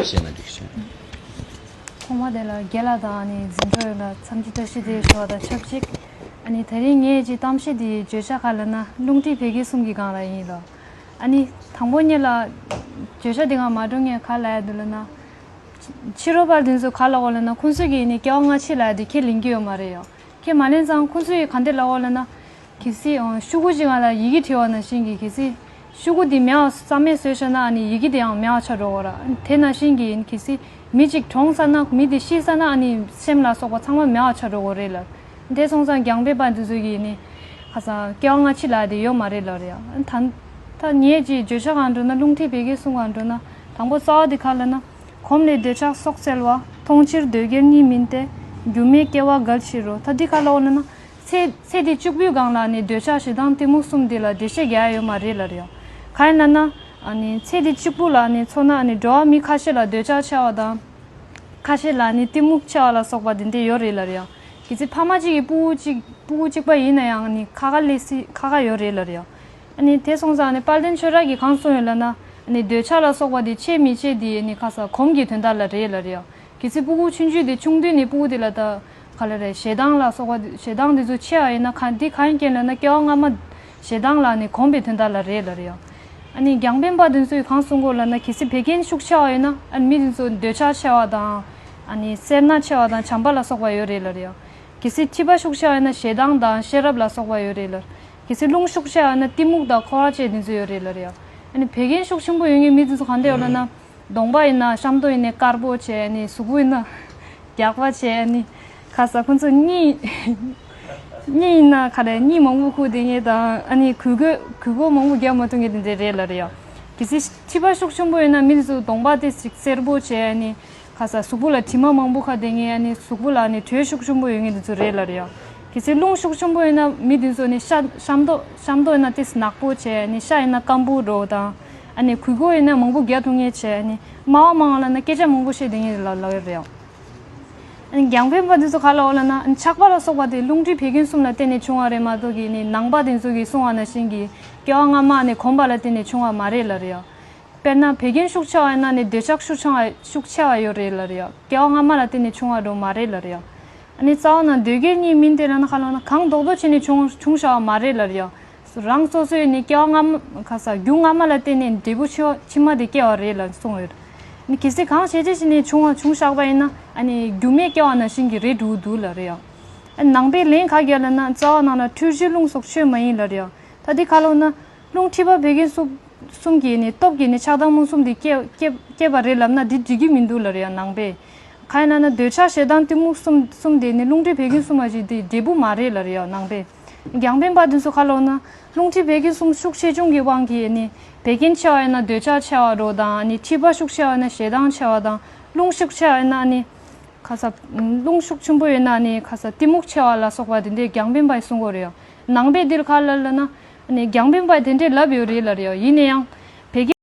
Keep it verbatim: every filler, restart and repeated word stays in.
བཤད་ན་འགྲིག་ཤག་ཐོག་མ་དེ་ལ་རྒན་ལགས་དང་ཨ་ནི་འཛིན་གྲོགས་ཡོངས་ལ་འཚམས་འདྲི་བཀྲ་ཤིས་བདེ་ལེགས་ཞུ་བ་དང་ཆབས་ཅིག་ཨ་ནི་དེ་རིང་ངས་ཅིག་གཏམ་བཤད་འདི་བརྗོད་བྱ་ག་ལབ་ན་རླུང་མཁྲིས་བད་ཀན་གསུམ་གྱི་སྒང་ལ་ཡིན་ལོ། ཨ་ནི་དང་པོ་ཉིད་ལ་བརྗོད་བྱ་འདི་ག་མ་འགྲོ་ངས་ག་ལབ་ཡ་འདུག་ལབ་ན། ཕྱི་རོལ་པ་འདི་ཚོ་ག་ལབ་དགོས་ལབ་ན་ཁོང་ཚོས་ཀྱིས་ནི་སྐྱེ་བ་སྔ་ཕྱི་ལབ་ཡ་འདི་ཁས་ལེན་གྱི་ཡོད་མ་རེད་ཡོ། ཁས་མ་ལེན་ཙང་ཁོང་ཚོས་ཀྱིས་ག་འདྲ་ལབ་དགོས་ལབ་ན། གལ་སྲིད་ཨང་ཤོག་གུ་གཅིག་སྒང་ལ་ཡི་གེ་བྲིས་པ་ནང་བཞིན་གྱི་གལ་སྲིད་ཤོག་གུ་འདི་མེད་པ་རྩ་མེད་བཟོས་བཞག་ན་ཨ་ནི་ཡི་གེ་འདི་ཡང་མེད་པ་ཆགས་འགྲོ་གི་རེད། དེ་ནང་བཞིན་གྱི་གལ་སྲིད་མི་གཅིག་གྲོངས་ཚར་ན་མི་དེ་ཤི་ཚར་ན་ཨ་ནི་སེམས་ལ་སོགས་པ་ཚང་མ་མེད་པ་ཆགས་འགྲོ་གི་རེད་ལབ། དེ་སོང་ཙང་རྒྱང་འཕེན་པ་འདི་ཚོ་གིས་ནི་ཁ་སང་སྐྱེ་བ་སྔ་ཕྱི་ལབ་ཡ་དེ་ཡོད་མ་རེད་ལབ་རེད་ཡ། ད་ད་ངས་ཅིག་བརྗོད་བྱ་སྒང་འགྲོ་ན་རླུང་མཁྲིས་བད་ཀན་གསུམ་སྒང་འགྲོ་ན་དང་པོ་རྩ་བ་འདི་ག་ལབ་ན། གོམས་ལས་འདོད་ཆགས་སྲོག་འཚོལ་བ། མཐོང་ཕྱིར་འདོད་རྒྱལ་གཉིས་མིན་ཏེ། སྒྱུ་མའི་སྐྱེ་བ་གལ་ཆེ་རུ། ད་འདི་ག་ལབ་དགོས་ལབ་ན། ཚེ་ཚེ་འདི་གཅིག་པུའི་སྒང་ལ་ནི་འདོད་ཆགས་ཞེ་སྡང་གཏི་མུག་གསུམ་འདི་ལ་འགྲེལ་བཤད་རྒྱག་ཡ་ཡོད་མ་རེད་ལབ་རེད་ཡ། གང་ཡིན་ལབ་ན། ཨ་ནི་ཚེ་འདི་གཅིག་པུ་ལ་ནི་མཚོན་ན་ཨ་ནི་འགྲོ་བ་མི་ཁ་ཤས་ལ་འདོད་ཆགས་ཆེ་བ་དང་། ཁ་ཤས་ལ་ནི་གཏི་མུག་ཆེ་བ་ལ་སོགས་པ་འདི་འདྲ་ཡོད་རེད་ལབ་རེད་ཡ། གལ་སྲིད་ཕ་མ་གཅིག་གི་སྤུ་གུ་གཅིག་སྤུ་གུ་གཅིག་པ་ཡིན་ན་ཡང་ནི་ཁ་ཁ་སླེབས་སྲིད་ཁ་ཁ་ཡོད་རེད་ལབ་རེད་ཡ། ཨ་ནི་དེ་སོང་ཙང་ནི་དཔལ་ལྡན་ཆོས་གྲགས་ཀྱིས་གང་གསུངས་ཡོད་ལབ་ན། ཨ་ནི་འདོད་ཆགས་ལ་སོགས་པ་དེ་ཆེ་མི་ཆེ་དེ་ནི་ཁ་ས་གོམས་ཀྱི་དོན་དག་ལ་རེད་ལབ་རེད་ཡ། གལ་སྲིད་སྤུ་གུ་ཆུང་ཆུང་དེ་ཆུང་དུས་ནས་སྤུ་གུ་དེ་ལ་ད་ག་ལ་རེད་ཞེ་སྡང་ལ་སོགས་པ་ཞེ་སྡང་དེ་ཚོ་ཆེ་བ་ཡིན་ན་ག་འདི་གང་ཡིན་རྐྱེན་ལབ་ན་སྐྱེ་བ་སྔ་མ་ཞེ་སྡང་ལ་ནི་གོམས་པའི་དོན་དག་ལ་རེད་ལབ་རེད་ཡ། ཨ་ནི་རྒྱང་འཕེན་པ་དེ་ཚོས་གང་གསུང་གོ་ལབ་ན་གལ་སྲིད་བད་ཀན་ཤུགས་ཆེ་བ་ཡིན་ན་ཨ་ནི་མི་དེ་ཚོ་འདོད་ཆགས་ཆེ་བ་དང་ཨ་ནི་སེར་སྣ་ཆེ་བ་དང་བྱམས་པ་ལ་སོགས་པ་ཡོད་རེད་ལབ་རེད་ཡ། གལ་སྲིད་མཁྲིས་པ་ཤུགས་ཆེ་བ་ཡིན་ན་ཞེ་སྡང་དང་ཤེས་རབ་ལ་སོགས་པ་ཡོད་རེད་ལབ། གལ་སྲིད་རླུང་ཤུགས་ཆེ་བ་ཡིན་ན་གཏི་མུག་དང་འཁོར་བ་བཅས་དེ་ཚོ་ཡོད་རེད་ལབ་རེད་ཡ། ཨ་ནི་བད་ཀན་ཤུགས་ཆེན་པོ་ཡོད་མཁན་མི་དེ་ཚོ་གང་འདྲ་ཡོད་ལབ་ན། གདོང་པ་ཡིན་ན་གཤམ་དོ་ཡིན་ནའི་དཀར་པོ་བྱས་ཨ་ནི་གཟུགས་པོ་ཡིན་ན་རྒྱགས་པ་བྱས་ཨ་ནི་ཁ་ས་ཁོ་ཚོ་གཉིད་གཉིད་ཡིན་ན་ག་རེ་གཉིད་མང་པོ་ཁུག་བསྡད་མཁན་དང་ཨ་ནི་གུས་གུས་གུས་གུས་མང་པོ་རྒྱག་མ་ཐུབ་མཁན་དེ་འདྲ་རེད་ལབ་རེད་ཡ། གལ་སྲིད་མཁྲིས་པ་ཤུགས་ཆེན་པོ་ཡིན་ན་མི་དེ་ཚོ་གདོང་པ་དེ་ཅིག་སེར་པོ་བྱས་ཨ་ནི་ཁ་ས་གཟུགས་པོ་ལ་དྲི་མ་མང་པོ་ཁ་བསྡད་མཁན་ཨ་ནི་གཟུགས་པོ་ལ་ཨ་ནི་དྲོད་ཤུགས་ཆེན་པོ་ཡོད་མཁན་དེ་ཚོ་རེད་ལབ་རེད་ཡ། གལ་སྲིད་རླུང་ཤུགས་ཆེན་པོ་ཡིན་ན་མི་དེ་ཚོ་ནི་ཤ་གཤམ་དོ་གཤམ་དོ་ཡིན་ན་ཏིས་ནག་པོ་བྱས་ཨ་ནི་ཤ་ཡིན་ན་སྐམ་པོ་འདྲ་བོ་དང་ཨ་ནི་གུས་གུས་ཡིན་ན་མང་པོ་རྒྱག་ཐུབ་མཁན་བྱས་ཨ་ནི་སྨྲ་བ་མང་བ་ལབ་ན་སྐད་ཆ་མང་པོ་བཤད་བསྡད་མཁན་ལ་ལབ་ཡོད་རེད་ཡ། ཨ་ནི་རྒྱང་འཕེན་པ་འདི་ཚོ་ག་ལབ་དགོས་ལབ་ན་ཨ་ནི་ཆགས་པ་ལ་སོགས་པ་དེ་རླུང་མཁྲིས་བད་ཀན་གསུམ་ལ་བརྟེན་ནས་བྱུང་བ་རེད་མ་གཏོགས་ཀྱི་ནི་ནང་པ་དེ་ཚོ་གིས་གསུངས་པ་ནང་བཞིན་གྱི་སྐྱེ་བ་སྔ་མ་ནས་གོམས་པ་ལ་བརྟེན་ནས་བྱུང་བ་མ་རེད་ལབ་རེད་ཡ། དཔེར་ན་བད་ཀན་ཤུགས་ཆེ་བ་ཡིན་ན་ནི་འདོད་ཆགས་ཤུགས་ཆེ་བ་ཤུགས་ཆེ་བ་ཡོད་རེད་ལབ་རེད་ཡ། སྐྱེ་བ་སྔ་མ་ལ་བརྟེན་ནས་བྱུང་བ་འདྲ་བོ་མ་རེད་ལབ་རེད་ཡ། ཨ་ནི་རྩ་བ་ནས་འདོད་རྒྱལ་གཉིས་མིན་ཏེ་ལབ་ན་ག་ལབ་ན་གང་རྡོག་རྡོག་བྱས་ནས་བྱུང་བྱུང་བཞག་པ་མ་རེད་ལབ་རེད་ཡ། རང་སོ་སོའི་ནི་སྐྱེ་བ་སྔ་མ་ག་ས་རྒྱུ་སྔ་མ་ལ་བརྟེན་ནས་འབྲས་བུ་ཕྱི་ཕྱི་མ་དེ་སྐྱེ་བ་རེད་ལབ་གསུངས་ཡོད། ནི་གལ་སྲིད་གང་བྱས་བྱས་བྱས་ནས་བྱུང་བ་བྱུང་བཞག་པ་ཡིན་ན་ཨ་ནི་རྒྱུ་མའི་སྐྱེ་བ་ནང་བཞིན་གྱི་རེད་འགྲོ་གི་འདུག་ལབ་རེད་ཡ། ཨ་ནི་ནང་པའི་ལན་ག་རྒྱག་ལབ་ན་རྩ་བ་ནང་ལ་འཁྲུལ་གཞི་རླུང་སོགས་ཆོས་མ་ཡིན་ལབ་རེད་ཡ། ད་འདི་ག་ལབ་ན་རླུང་མཁྲིས་པ་བད་ཀན་གསུམ་གསུམ་གྱི་ནི་སྟོབས་ཀྱིས་ནི་ཆགས་སྡང་རྨོངས་གསུམ་འདི་སྐྱེ་སྐྱེ་སྐྱེས་པ་རེད་ལབ་ན་འདི་འགྲིག་གི་མི་འདུག་ལབ་རེད་ཡ་ནང་པས། གང་ཡིན་ལབ་ན་འདོད་ཆགས་ཞེ་སྡང་གཏི་མུག་གསུམ་གསུམ་དེ་ནི་རླུང་མཁྲིས་བད་ཀན་གསུམ་མ་ཞིག་དེ་འབྲས་བུ་མ་རེད་ལབ་རེད་ཡ་ནང་པས། རྒྱང་འཕེན་པ་དེ་ཚོ་ག་ལབ་ན་རླུང་མཁྲིས་བད་ཀན་གསུམ་ཤུགས་ཆེ་ཆུང་གི་དབང་གིས་ནི་བད་ཀན་ཆེ་བ་ཡིན་ན་འདོད་ཆགས་ཆེ་བ་འདྲ་བོ་དང་ནི་མཁྲིས་པ་ཤུགས་ཆེ་བ་ཡིན་ན་ཞེ་སྡང་ཆེ་བ་དང་རླུང་ཤུགས་ཆེ་བ་ཡིན་ན་ནི་ཁ་ས་རླུང་ཤུགས་ཆེན་པོ་ཡོད་ན་ནི་ཁ་ས་གཏི་མུག་ཆེ་བ་ལ་སོགས་པ་དེ་འདྲའི་རྒྱང་འཕེན་པས་གསུང་གི་ཡོད་རེད་ཡ། ནང་པས་འདིར་ག་ལབ་ལབ་ན་ནི་རྒྱང་འཕེན་པས་དེ་འདྲའི་ལབ་ཡོད་རེད་ལབ་རེད་ཡ། ཡིན་ན་ཡང་བད་ཀན